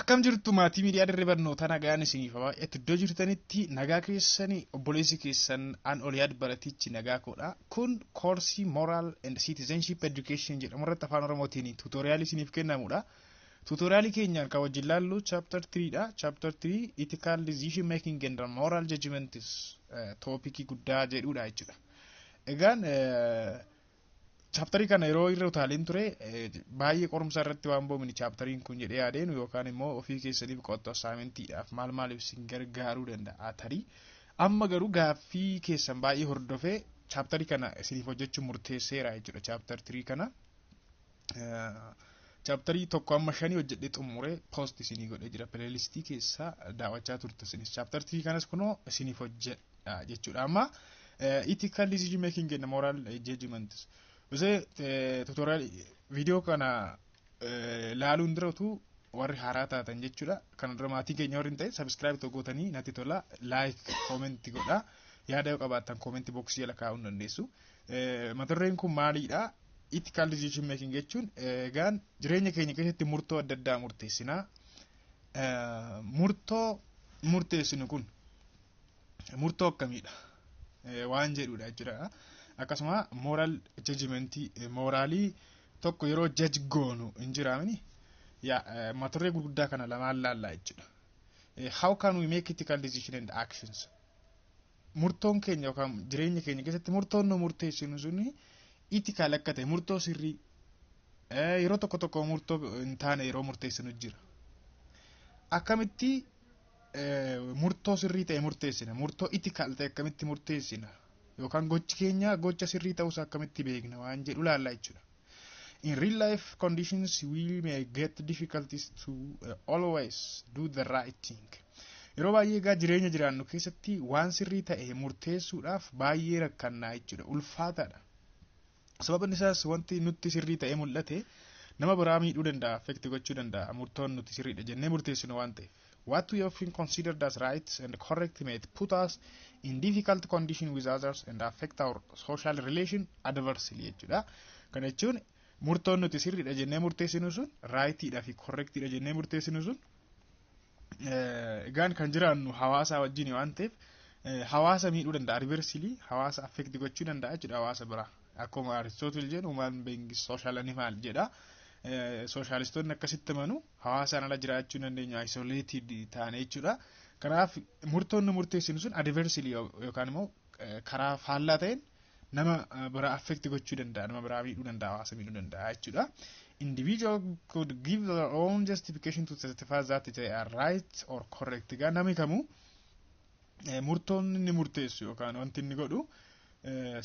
Akkam jirtu, maatii miidiyaa Dirree Barnootaa? Nagaan isiniif baay'atu. Iddoo jirtanitti nagaa keessanii? Obboleessi keessan an Oliyaad Baratichi nagaa koodha. Kun koorsii Moral and Citizenship Education jedhamu irratti Afaan Oromootiin tutorialii isiniif kennamudha. Tutorialii keenyaan kan wajjin laallu chapter 3 dha. Chapter 3, Ethical Decision Making and Moral Judgments, topicii guddaa jedhudha jechuudha. Egaan chapterii kana yeroo irra utaaleen ture, baay'ee qorumsa irratti waan boomini chapteriin kun jedhee yaadeenu, yookaan immoo ofii keessaniif qo'attu, assignmentiidhaaf maal maaliif isin gargaaruu danda'a tarii. Amma garuu gaaffii keessan baay'ee hordofee chapterii kana isiniif hojjechuun murteesseera jechuudha, chapter 3 kana. Chapterii 1 amma 5 hojjedhee xumuree post isinii godhee jira. Playlistii keessaa daawwachaa turte isinis. Chapter 3 kanas kunoo isiniif hojjedha jechuudha. Amma ethical decision making and moral judgments. Bisee tutorial viidiyoo kana laaluun dura, utuu warri haaraa taatan jechuudha. Kana dura maatii keenya warri hin ta'e, subscribe tokko gootanii natti tola. Like, comment godha. Yaada yoo qabaattan comment boxii jala kaa'uu dandeessu. Mata dureen kun maalidha? Ethical decision making jechuun egaan jireenya keenya keessatti murtoo adda addaa murteessinaa. Murtoo murteessinu kun murtoo akkamiidha waan jedhudha jechuudha. Akkasuma moral judgmentii, moralii tokko yeroo judge goonu hin jiraamini. Yaa, mata duree gurguddaa kana lamaan laallaa jechuudha. How can we make ethical decision and actions? Murtoon keenya yookaan jireenya keenya keessatti murtoon nu murteessinu suni ethical akka ta'e, murtoo sirrii, yeroo tokko tokko murtoo hin taane yeroo murteessinu jira. Akkamitti murtoo sirrii ta'e murteessina? Murtoo ethical ta'e akkamitti murteessina? Yookaan gochi keenya gocha sirrii ta'uusaa akkamitti beekna waan jedhu laallaa jechuudha. In real life conditions, we may get difficulties to always do the right thing. Yeroo baay'ee egaa jireenya jiraannu keessatti waan sirrii ta'e murteessuudhaaf baay'ee rakkannaa jechuudha. Ulfaataadha. Sababni isaas wanti nutti sirrii ta'e mul'ate nama biraa miidhuu danda'a, affect gochuu danda'a, murtoon nuti sirriidha jennee murteessinu waan ta'eef. What we often considered as right and correct may put us in difficult condition with others and affect our social relation adversely jechuudha. Kana jechuun murtoon nuti sirriidha jennee murteessinu sun, rightiidha fi correctiidha jennee murteessinu sun, egaan kan jiraannu hawaasa wajjin waan ta'eef hawaasa miidhuu danda'a, adversely hawaasa affect gochuu danda'a jechuudha, hawaasa biraa. Akkuma Aristotle jedhu, "Human being is social animal" jedha. Socialistoonni akkasitti amanu, hawaasaan ala jiraachuu hin dandeenyu, isolated taane jechuudha. Kanaaf murtoon nu murteessinu sun adversely yookaan immoo karaa faallaa ta'een nama biraa affect gochuu danda'a, nama biraa miidhuu danda'a, hawaasa miidhuu danda'a jechuudha. Individual could give their own justification to certify that they are right or correct. Egaa namni kamuu murtoon inni murteessu yookaan wanti inni godhu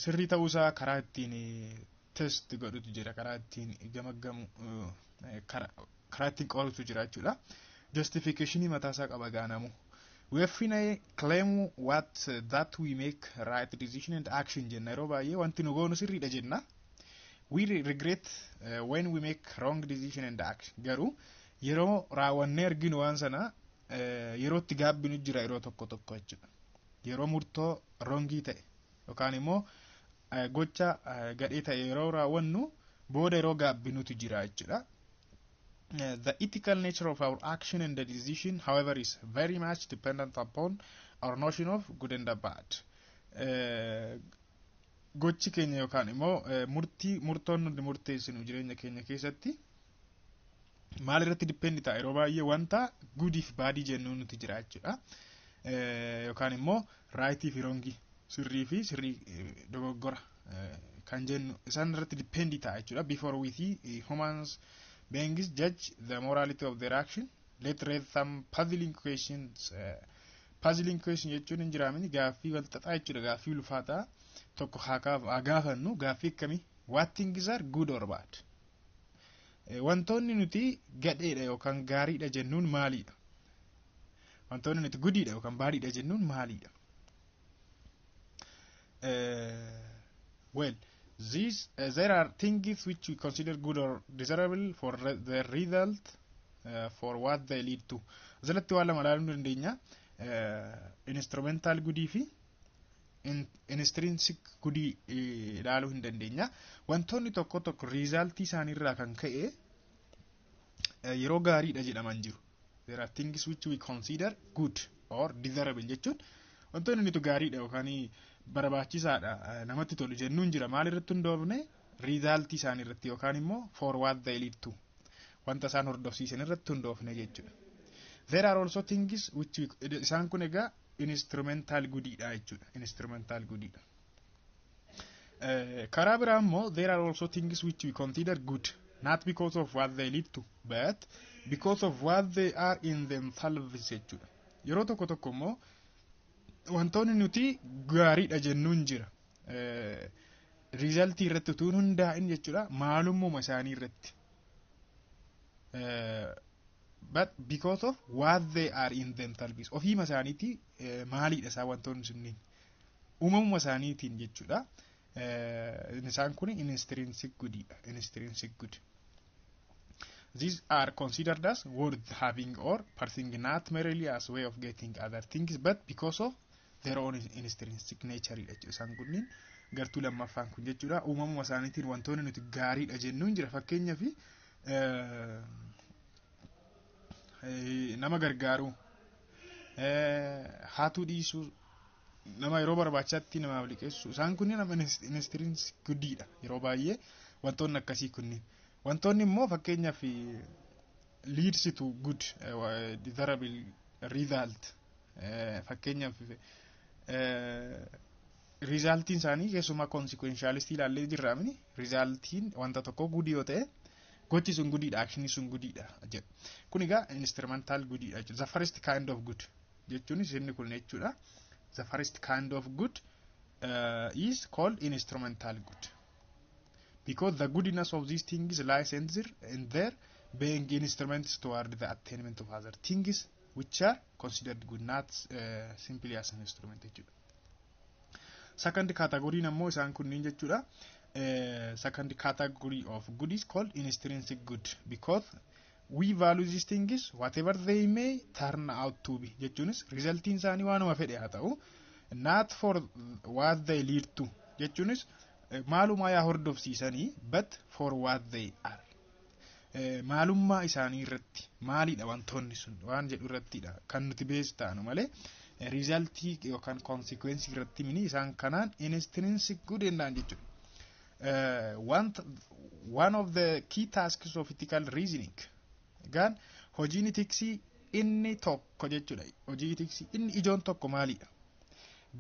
sirrii ta'uusaa karaa ittiin test godhutu jira, karaa ittiin gamaggamu, karaa ittiin qorutu jira jechuudha. Justificationii mataasaa qaba gaanamu. We often claim what that we make right decision and action jenna. Yeroo baay'ee wanti nu goonu sirriidha jenna. We regret when we make wrong decision and action. Garuu yeroo raawwannee arginu waan sana yeroo itti gaabbinu jira yeroo tokko tokko jechuudha. Yeroo murtoo wrongii ta'e yookaan immoo gocha gadhee ta'e yeroo raawwannu booda yeroo gaabbinutu jira jechuudha. The ethical nature of our action and the decision, however, is very much dependent upon our notion of good and bad. Gochi keenya yookaan immoo murtii, murtoon nuti murteessinu jireenya keenya keessatti maal irratti depend ta'a? Yeroo baay'ee wanta goodiif badii jennu nuti jira jechuudha. Yookaan immoo rightii fi wrongii, sirrii fi sirrii dogoggora kan jennu isaan irratti depend ta'a jechuudha. Before we see humans beings judge the morality of their action, let raise some puzzling questions. Puzzling question jechuun hin jiraamini, gaaffii walxaxaa jechuudha, gaaffii ulfaataa tokko haa gaafannu. Gaaffii akkamii? What things are good or bad? Wantoonni nuti gadheedha yookaan gaariidha jennuun maalidha? Wantoonni nuti goodiidha yookaan badiidha jennuun maalidha? Well, these there are things which we consider good or desirable for the result, for what they lead to. Asirratti waan lama ilaaluu dandeenya. Instrumental goodii fi intrinsic goodii ilaaluu hin dandeenya. Wantoonni tokko tokko resultii isaaniirraa kan ka'e yeroo gaariidha jedhaman jiru. There are things which we consider good or desirable jechuun wantoonni nuti gaariidha yookaan barbaachisaadha, namatti tolu jennuun jira. Maal irratti hundoofne? Resultii isaanii irratti yookaan immoo for what they lead to, wanta isaan hordofsiisan irratti hundoofne jechuudha. There are also things which we, isaan kun egaa instrumental goodiidha jechuudha. Instrumental goodiidha. Karaa biraa immoo there are also things which we consider good not because of what they lead to but because of what they are in themselves jechuudha. Yeroo tokko tokko immoo wantoonni nuti gaariidha jennuun jira. Resultii irratti utuu hundaa'in jechuudha, maalummuma isaanii irratti. But because of what they are in themselves, ofiima isaaniitii maaliidha isaan wantoonni sunniin uumamuma isaaniitiin jechuudha. Isaan kun intrinsic goodidha. Intrinsic good. These are considered as worth having or pursuing not merely as way of getting other things but because of their own intrinsic nature jechuudha. Isaan kunniin gartuu lammaffaan kun jechuudha. Uumamuma isaaniitiin wantoonni nuti gaariidha jennuun jira. Fakkeenyaaf, nama gargaaruu, haatuu dhiisuu, nama yeroo barbaachaatti namaaf liqeessu, isaan kunniin nama intrinsic goodiidha yeroo baay'ee wantoonni akkasii kunniin. Wantoonni immoo fakkeenyaaf leads to good desirable result, fakkeenyaaf resultiin isaanii keessumaa consequentialistii ilaallee jirraamini, resultiin wanta tokko goodii yoo ta'e gochi sun goodiidha, actionii sun goodiidha jedhu. Kun egaa instrumental goodiidha jechuudha. The first kind of good jechuunis inni kun jechuudha. The first kind of good is called instrumental good because the goodness of these things lies in their being instruments toward the attainment of other things which are considered good, not simply as an instrument jechuudha. Second category ammoo isaan kunniin jechuudha. Second category of good is called intrinsic good because we value these things whatever they may turn out to be jechuunis resultiin isaanii waanuma fedhe haa ta'u, not for what they lead to jechuunis maalumaa yaa hordofsiisanii, but for what they are, maalummaa isaanii irratti, maalidha wantoonni sun waan jedhu irrattidha kan nuti base taanu malee resultii yookaan consequence irratti mini. Isaan kanaan intrinsic good jennaan jechuudha. One of the key tasks of ethical reasoning, egaan hojiin ethicsii inni tokko jechuudha, hojii ethicsii inni ijoon tokko maalidha?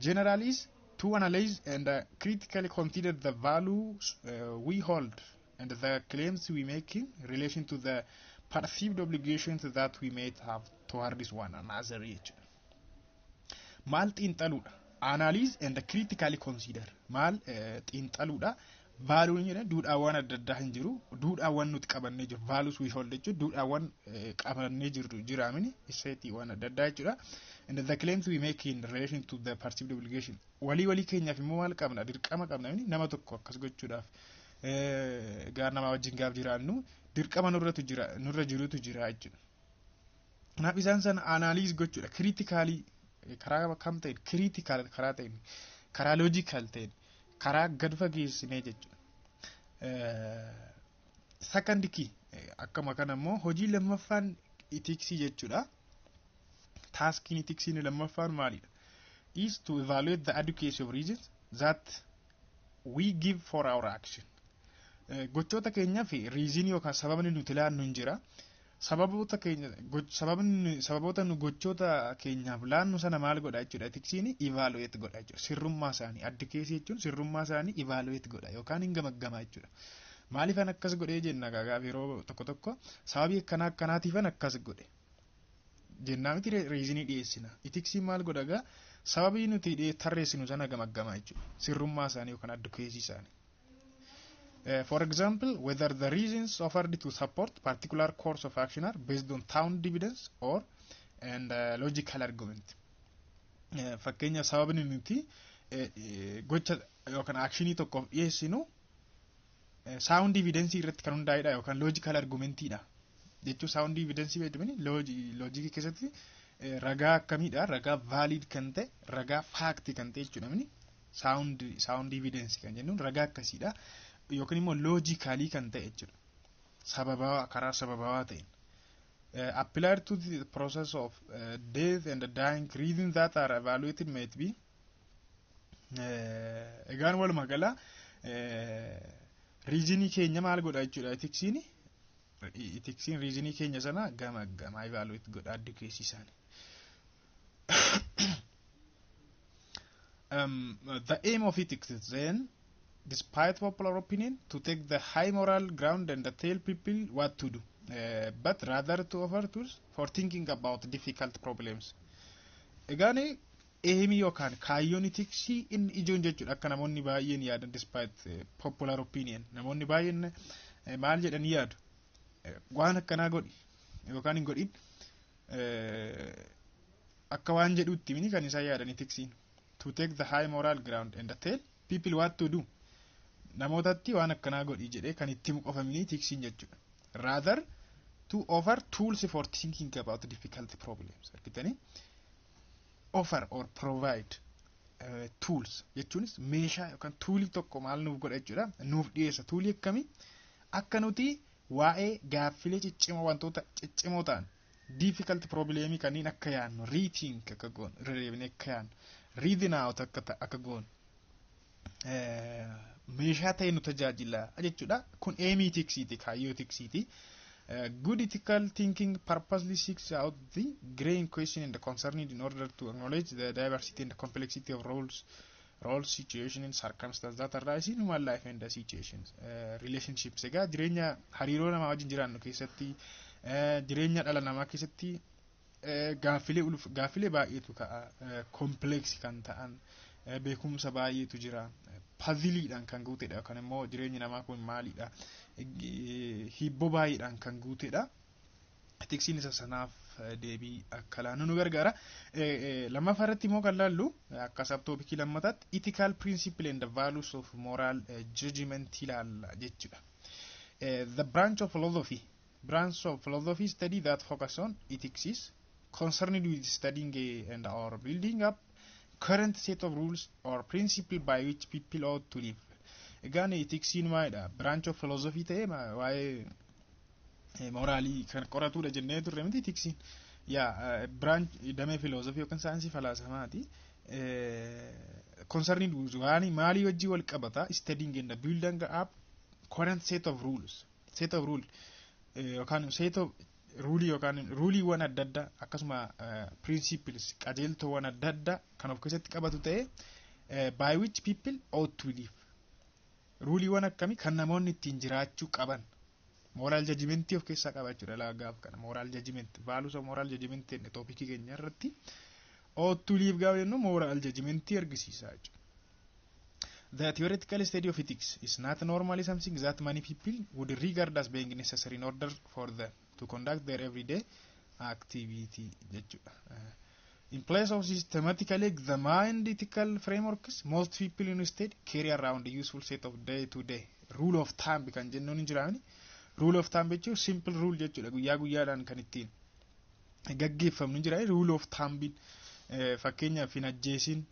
Generally is to analyze and critically consider the values we hold and the claims we make in relation to the perceived obligations that we may have towards one another jechuudha. Maal xiinxaluudha? Analyze and critically consider, maal xiinxaluudha? Valueun jedhan duudhaawwan adda addaa hin jiru. Duudhaawwan nuti qabannee jiru. Values we hold jechuun duudhaawwan qabannee jirru jiraamini isseetiiwwan adda addaa jechuudha. And the claims we make in relation to the perceived obligation. Walii walii keenyaaf immoo maal qabna? Dirqama qabna. Nama tokko akkas gochuudhaaf gaar nama wajjin gaaf jiraannu dirqama nurratu jira, nurra jirutu jira jechuudha. Kanaaf isaan sana analyze gochuudha. Critically karaa kam ta'een? Critical karaa ta'een, karaa logical ta'een, karaa gad fageessinee jechuudha. Second key, akkuma kana immoo hojii lammaffaan ethicsii jechuudha. Taskiin ethicsii lammaffaan maalidha? Is to evaluate the adequacy of reasons that we give for our action. Gochoota keenyaaf reasonii yookaan sababni nuti laannu hin jira. Sababoota keenya, sababni sababoota nu gochoota keenyaaf laannu sana maal godha jechuudha? Ethicsiin evaluate godha jechuudha. Sirrummaa isaanii, adequacy jechuun sirrummaa isaanii evaluate godha yookaan hin gamaggama jechuudha. Maaliifan akkas godhee jenna gaaf yeroo tokko tokko, sababii akkanaa akkanaatiifan akkas godhe jennaa miti, reasonii dhiyeessina. Ethicsiin maal godha gaa? Sababii nuti tarreessinu sana gamaggama jechuudha. Sirrummaa isaanii yookaan adequacy isaanii. For example, whether the reasons offered to support particular course of action are based on sound evidence or and logical argument. Fakkeenya, sababni nuti gocha yookaan actionii tokkoof dhiyeessinu sound evidence irratti kan hundaa'edha yookaan logical argumentiidha. Jechuun sound evidence beektumini logicii keessatti ragaa akkamiidha? Ragaa valid kan ta'e, ragaa fact kan ta'e jechuudha mini. Sound evidence kan jennuun ragaa akkasiidha. Yookiin immoo logicalii kan ta'e jechuudha. Sababaa, karaa sababawaa ta'een. Applied to the process of death and dying, reasons that are evaluated might be. Egaan walumaa gala reasonii keenya maal godha jechuudha ethicsiin? Ethicsiin reasonii keenya sana gama gama evaluate godha, adequacy isaanii. The aim of ethics is then, despite popular opinion, to take the high moral ground and tell people what to do, but rather to offer tools for thinking about difficult problems. Egaan aimii yookaan kaayyoon ethicsii inni ijoon jechuudha, akka namoonni baay'een yaadan, despite popular opinion, namoonni baay'een maal jedhanii yaadu? Waan akkanaa godhi yookaan hin godhin akka waan jedhutti mini kan isaan yaadan ethicsiin. To take the high moral ground and tell people what to do, namootatti waan akkanaa godhi jedhee kan itti himu qofa mini ethicsiin jechuudha. Rather to offer tools for thinking about difficult problems. Argitanii, offer or provide tools jechuunis meeshaa yookaan toolii tokko maal nuuf godha jechuudha? Nuuf dhiyeessa. Toolii akkamii? Akka nuti waa'ee gaaffilee ciccimoo, wantoota ciccimoo ta'an, difficult problemii kanneen akka yaadnu, rethink akka goonu, irra akka yaadnu, reason out akka goonu meeshaa ta'e nu tajaajila jechuudha. Kun aimii ethicsiiti, kaayyoo ethicsiiti. Good ethical thinking purposely seeks out the grey question and the concerned in order to acknowledge the diversity and the complexity of roles, situation and circumstances that arise in human life and the situations, relationships. Egaa jireenya hariiroo namaa wajjin jiraannu keessatti, jireenya dhala namaa keessatti gaaffilee baay'eetu ka'a. Complex kan ta'an, beekumsa baay'eetu jira. Puzzleiidhaan kan guutedha, yookaan immoo jireenyi namaa kun maalidha? Hibboo baay'eedhaan kan guutedha. Ethicsiin isa sanaaf deebii akka laannu nu gargaara. Lammaffaa irratti immoo kan laallu, akka subtopicii lammataatti, ethical principle and the values of moral judgment ilaalla jechuudha. The branch of philosophy study that focus on ethics is concerned with studying and or building up current set of rules or principle by which people ought to live. Egaan ethicsiin maalidha? Branch of philosophy ta'ee waa'ee moraalii kan qoratudha jennee turre miti ethicsiin? Yaa, branch, damee philosophy yookaan saayinsii falaasamaati. Concerned with, waan maalii wajjii wal qabata? Studying and building up current set of rules. Set of rule yookaan set of ruleii yookaan ruleiiwwan adda addaa, akkasuma principles, qajeeltowwan adda addaa kan of keessatti qabatu ta'ee, by which people ought to live. Ruleiiwwan akkamii? Kan namoonni ittiin jiraachuu qaban. Moral judgmentii of keessaa qaba jechuudha. Gaaf kana moral judgment, values of moral judgment jenne topicii keenya irratti. Ought to live gaafa jennu moral judgmentii argisiisa jechuudha. The theoretical study of ethics is not normally something that many people would regard as being necessary in order for them to conduct their everyday activity jechuudha. In place of systematically examined ethical frameworks, most people instead carry around a useful set of day-to-day rule of thumb kan jennuun hin jiraani. Rule of thumb jechuun simple rule jechuudha. Guyyaa guyyaadhaan kan ittiin gaggeeffamnu hin jira. Rule of thumb, fakkeenyaaf, hin ajjeesin,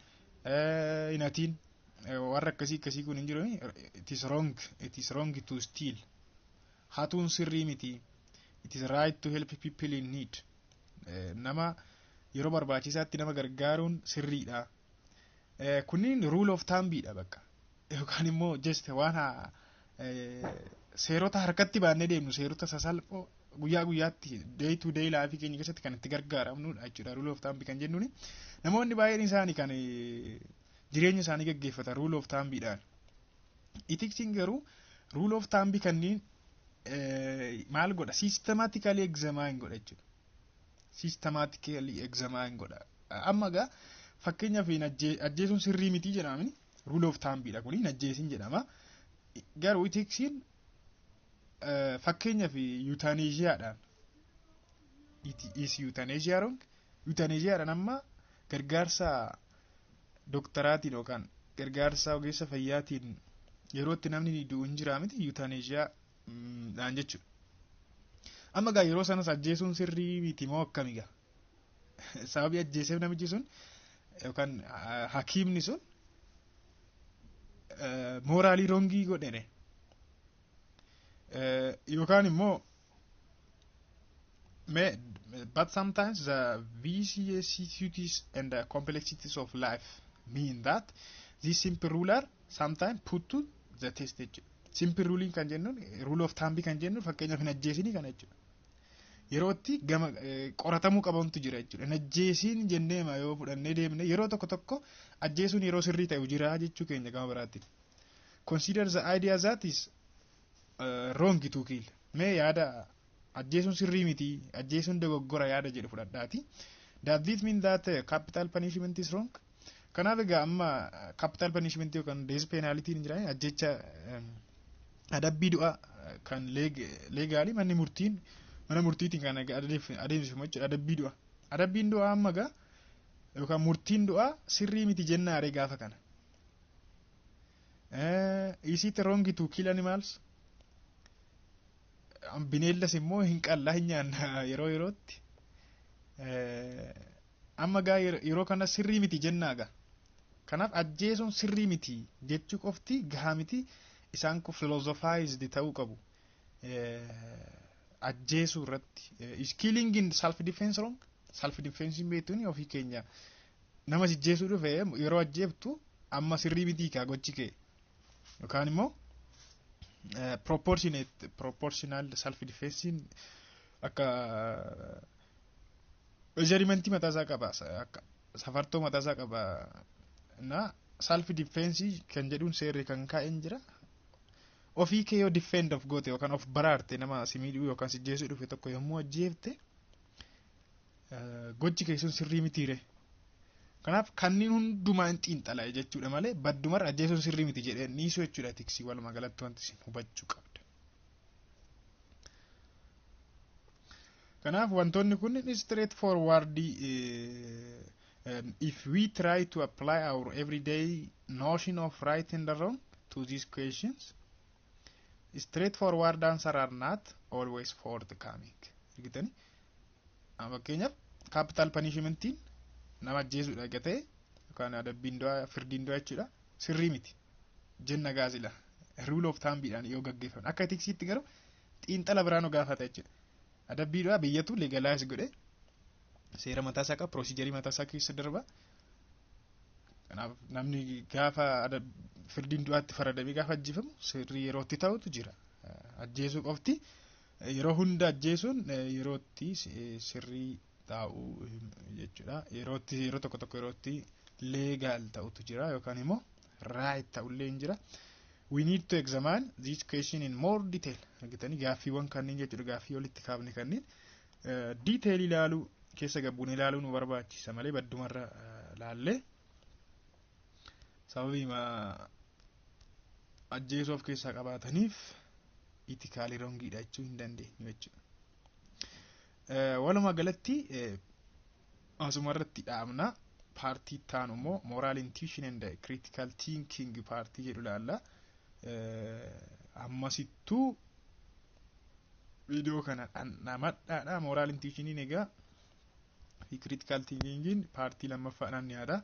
hin hatiin, warra akkasii akkasii kun hin jiru. It is wrong to steal, hatuun sirrii miti. It is right to help people in need, nama yeroo barbaachisaatti nama gargaaruun sirriidha. Kunniin rule of thumbiidha bakka, yookaan immoo just waan seerota harkatti baannee deemnu, seerota sasalphoo guyyaa guyyaatti day to day life keenya keessatti kan itti gargaaramnudha jechuudha rule of thumb kan jennuuni. Namoonni baay'een isaanii kan jireenya isaanii gaggeeffatan rule of thumbiidhaan. Ethicsiin garuu rule of thumb kanneen maal godha? Systematically examine godha jechuudha. Systematically examine godha. Amma gaa fakkeenyaaf ajjeesuun sirrii miti jedhamani, rule of thumbiidha kuni, hin ajjeesin jedhama. Garuu ethicsiin fakkeenyaaf euthanasiaadhaan, is euthanasia wrong? Euthanasiaadhaan amma gargaarsa doktoraatiin yookaan gargaarsa ogeessa fayyaatiin yeroo itti namni du'u hin jiraa miti, euthanasiaadhaan jechuudha. Amma gaa yeroo sanas ajjeesuun sirrii miti moo akkami gaa? Sababii ajjeeseef namichi sun yookaan hakiimni sun morally wrongii godhene, yookaan immoo May, but sometimes the vicissitudes and the complexities of life mean that this simple rule are sometimes put to the test jechuudha. Simple ruling kan jennuun, rule of thumb kan jennuun, fakkeenyaaf hin ajjeesinii kana jechuudha. Yeroo itti gama qoratamuu qabantu jira jechuudha. Hin ajjeesiin jenneema yoo fudhannee deemne, yeroo tokko tokko ajjeesuun yeroo sirrii ta'u jira jechuu keenya gama biraatti. Consider the idea that is wrong to kill. Mee yaada ajjeesuun sirrii miti, ajjeesuun dogoggora yaada jedhu fudhadhaati. Does this mean that capital punishment is wrong? Kanaaf egaa amma capital punishment yookaan death penalty hin jira, ajjecha adabbii du'a kan legally manni murtiin mana murtiitiin kan adeemsifamu jechuudha, adabbii du'a. Adabbiin du'aa amma egaa yookaan murtiin du'aa sirrii miti jennaare gaafa kana. Is it wrong to kill animals? Bineeldas immoo hin qallaa, hin nyaanna yeroo yerootti. Amma gaa yeroo kana sirrii miti jennaa gaa. Kanaaf ajjeesuun sirrii miti jechuu qofti gahaa miti, isaan kun philosophized ta'uu qabu. Ajjeesuu irratti, is killing in self defense wrong? Self defense beektuun ofii keenya nama ajjeesuu dhufe yeroo ajjeeftu amma sirrii miti kaa gochi kee, yookaan immoo proportionate, proportional self defense akka measurementii mataasaa qaba, akka safartoo mataasaa qaba. Na self defense kan jedhuun seerri kan kaa'een jira. Ofii kee yoo defend of goote yookaan of baraarte, nama si miidhuu yookaan si ajjeesuu dhufe tokko yommuu ajjeefte, gochi kee sun sirrii mitiire. Kanaaf kanneen hundumaa hin xiinxala'e jechuudha malee baddumarra ajjeesuun sirrii miti jedhee dhiisuu jechuudha. Ethicsii walumaa galatti wanti isin hubachuu qabda. Kanaaf wantoonni kun straight forward, if we try to apply our everyday notion of right and wrong to these questions, straightforward answer are not always forthcoming. Argitanii, fakkeenyaaf capital punishmentiin nama ajjeesuudha egaa ta'e yookaan adabbiin du'aa, firdiin du'aa jechuudha, sirrii miti jenna gaazila rule of thumbiidhaan yoo gaggeeffaman. Akka ethicsiitti garuu xiinxala biraa nu gaafata jechuudha. Adabbii du'aa biyyatu legalize godhe, seera mataasaa qaba, procedurii mataasaa keessa darba. Kanaaf namni gaafa firdiin du'aatti faradamee gaafa ajjeefamu sirrii yerootti ta'utu jira. Ajjeesuu qofti, yeroo hunda ajjeesuun yerootti sirrii taa'u jechuudha. Yerootti yeroo tokko tokko yerootti legal ta'utu jira yookaan immoo right ta'ullee hin jira. We need to examine this question in more detail. Argitanii, gaaffiiwwan kanneen jechuudha, gaaffii walitti kaafne kanneen detail ilaaluu, keessa gabbuun ilaaluu nu barbaachisa malee baddumarra laallee sababii ajjeesuu of keessaa qabaataniif ethically wrongiidha jechuu hin dandeenyu jechuudha. Walumaa galatti asuma irratti dhaabna. Partii taanu immoo moral intuition and critical thinking partii jedhu ilaalla. Ammasittuu viidiyoo kana dhandhamadhaadha. Moral intuitioniin egaa fi critical thinkingiin partii lammaffaadhaan dhiyaata.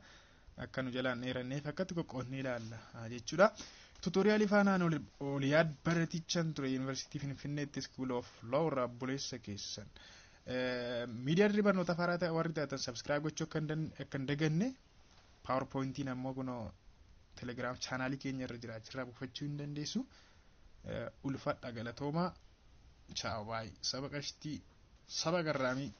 Akka nu jalaan dheeranneef akkatti qoqqoodnee ilaalla jechuudha. Tutorialii faanaan Oliyaad baratichan ture, Yuunivarsiitii Finfinneetti School of Law irraa obboleessa keessan. Miidiyaa dirree barnoota faaraa ta'e warri taatan subscribe gochuu akka hin daganne. PowerPointiin ammoo kunoo Telegram channelii keenya irra jira, achirraa buufachuu hin dandeessu. Ulfadha, galatoomaa. Ciao, baay'ee saba qashtii, saba garraamii.